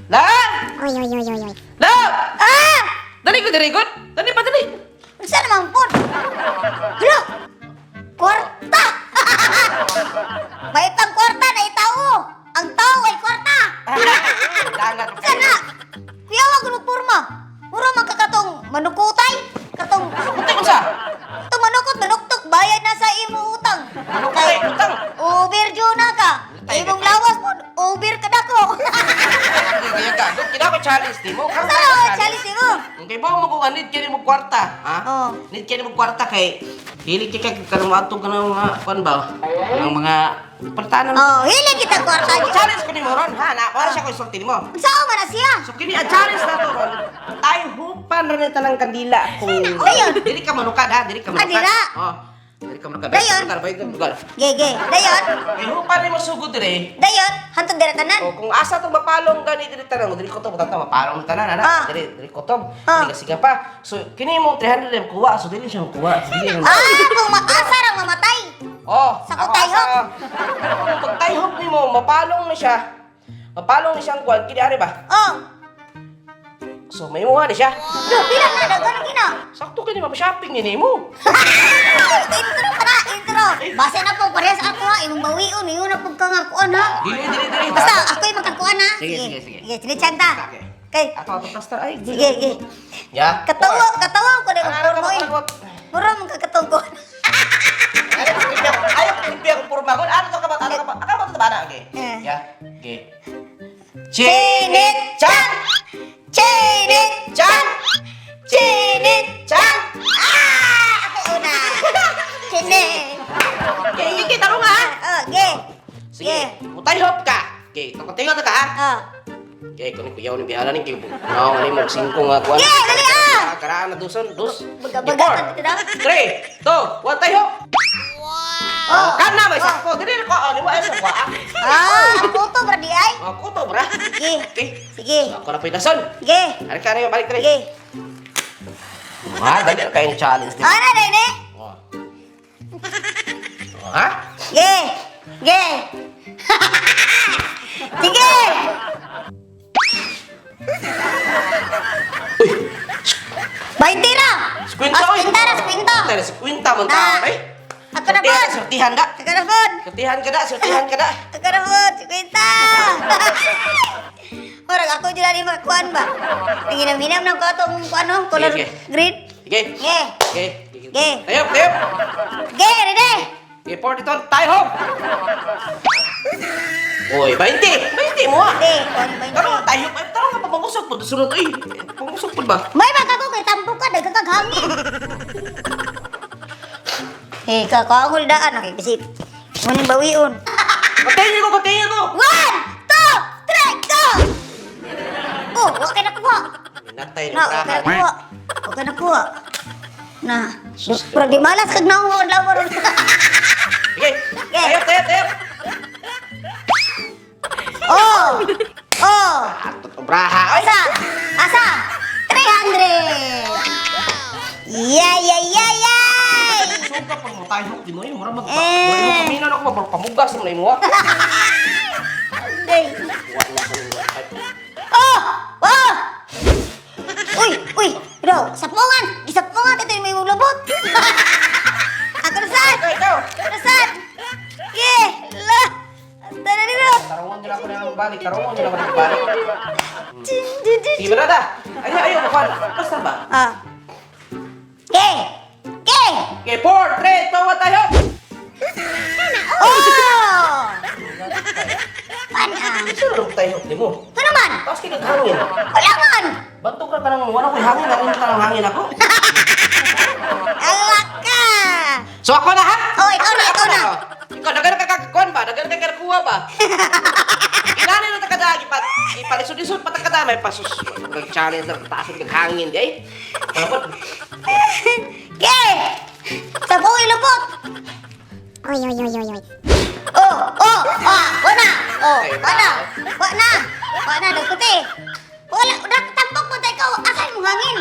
La! Oy, oy, oy, oy, oy. La! Ah! Dali ko diri god. Dali pa dali. Unsa naman po? Hala! Kwarta! May pang kwarta na itao! Ang tao ay kwarta! Dagat. Sana! Kuya, wag mo purma. Mura man ka katong manukutay. Katong Kutay unsa? Katong manukot, manuktok, bayad na sa imo utang. Manukutay, utang. Over due na ka. Imong lawas po, over ka dako. Kaya ka, kina ko challenge nimo. Sa challenge nimo. Okay ba mo kung need kini mo kwarta, ha? Oo. Need kini mo kwarta kay dili kay kay kanang moadtong kanang mga kuan ba? Kanang mga pertanan. Oh, hilig kita kwarta. So, challenge ko nimo ron, ha? Na, para siya ko isulti nimo. Unsa man na siya? So kini ang challenge na to ron. Tayo hupan ra ni tanang kandila kung Dayon. Dili ka manukad ha, dili ka manukad. Ah, dira. Oh. Dili ka manukad. Dayon. Lugar, bayad, lugar. Ge, ge. Dayon. Kay hupan nimo sugod dire. Dayon, hantod dira tanan. O kung asa to mapalong gani diri tanan, diri ko to butang mapalong tanan ana. Ah. Diri diri ko to. Ah. Dili ka siga pa. So kini mo 300 lang kuha, so dili siya kuha. Dili lang. Ah, kung maasa ra mamatay. Oh, Sa ako kung tayhop. asa. Pero kung pagtayhop nimo, mapalong na siya. Mapalong ni siyang kuan kini ari ba? Oh, So may muha ni siya. do, pila na daghan kina. Sakto kini mapa-shopping ni nimo. Intro ka na, intro. Base na po parehas ako ha, imong bawion, iyon na pud ka nga kuan ha. Dili dili dili. Basta ako'y makakuan ha. Sige, sige, sige. Sige, sige, ta. Okay. Kay, Ato ato plaster ay. sige, sige. Ya. Katawa, katawa ko na Ano, forma ano, oy. ano, ano? Mura man ka katong. Ano ayo pipi ako purma ko. Ano to ka ba? Ano ka ba? Ano ba to ba na? Okay. Eh. Ya. Okay. Chinit Chan! Chinit Chan! Chinit Chan! Ah! Ako una. Chinit. Okay, okay, tarong ha. Oh, ge. Sige, mutayhop ka. Okay, tingnan ka ha. Oh. Okay, kunin kuyaw ni bihala ni kay. No, ngani mo singko nga kuan. Yeah, dali ah! Karaan na duson, dos. Baga-baga Four, ka dito na. three, two, one, tayo. Wow! Kana may sakto. Dili ko ani mo ay sa kuha. Ah, puto bra di ay. Oh, kuto bra. Sige. Okay. Sige. Ako na pinason. Ge. Ari ka na balik diri. Ge. Ah, dali kayong challenge di. Ana dai ne. Oh. Oh, ha? Ge. Ge. Sige. Uy, 20 ra. Skwinta Ah, oy. Skwinta ra, skwinta. Tara, skwinta man Ah. tao eh. Ako na Sortihan, pod. sortihan da. Ako na pod. Sortihan ka da, sortihan ka da. Ako na pod, skwinta. Murag ako jud ani makuan ba. Nanginam-hinam na ko atong kuan no, color Sige, green. Sige. Ge. Okay. Ge. Tayo, tayo. Ge, ready. Okay, 42, tayo hop. Uy, 20. 20 mo ah. Di, kuan ba? Tara, tayo. Ay, tara nga, pamangusok po. Sunod, ay. Pamangusok po ba? May baka ko kay tampo ka daghan kag hangin. Eh, ka ko ang daan okay bisip. Muning bawion. Continue ko, continue ko. One, two, three, go! Oh, wa kay nakuha. Natay Na, ng wa kay brahan. nakuha. Wa kay nakuha. Na, pero di malas kag naong adlaw ron. Sige. Tayo, tayo, tayo. Oh! Oh! Atot braha. Ay. Asa? Asa? 300! Yeah, yeah, yeah, yeah! Suga pag mo tayo, di mo yun. Mura mag... Eh. Mura mo kami na ako, pamugas mo na imo ah. Hindi. Oh! Oh! Uy! Uy! Bro, sapungan! Gisapungan! Ito yung may lubot! Ako na saan? Ikaw, ikaw. Ako na saan? Yeah! La! Tara dito! Tarungon nila ako na balik. Tarungon nila ako na balik. Dun, dun, dun. Sige, brada. Ay, ayaw, makuha. Basta ba? Ah. Okay! Okay! Okay, 4, 3, 2, 1, tayo! Oh! Panang! Sino rin tayo? Di mo. Ito naman! Tapos kinaghangin. Wala man! Bantog ka tanang wala ko'y hangin. Ako tanang hangin ako. Alak ka! So ako na ha? Oh, ikaw na, ikaw na. Ikaw, nagano ka kakakuan ba? Nagano ka kakakuha ba? Inani na takada, ipat, ipalisod-lisod pa takada, may pasus. Nag-challenge na taas ng hangin, di ay. Dapat, Okay! Sa buong ilupot! Oy, oy, oy, oy, oy. Oh, oh, ah, wala. Oh, wala. Wala. Wala dagkuti. Wala, tampok mo tayo ikaw. Asa imong hangin?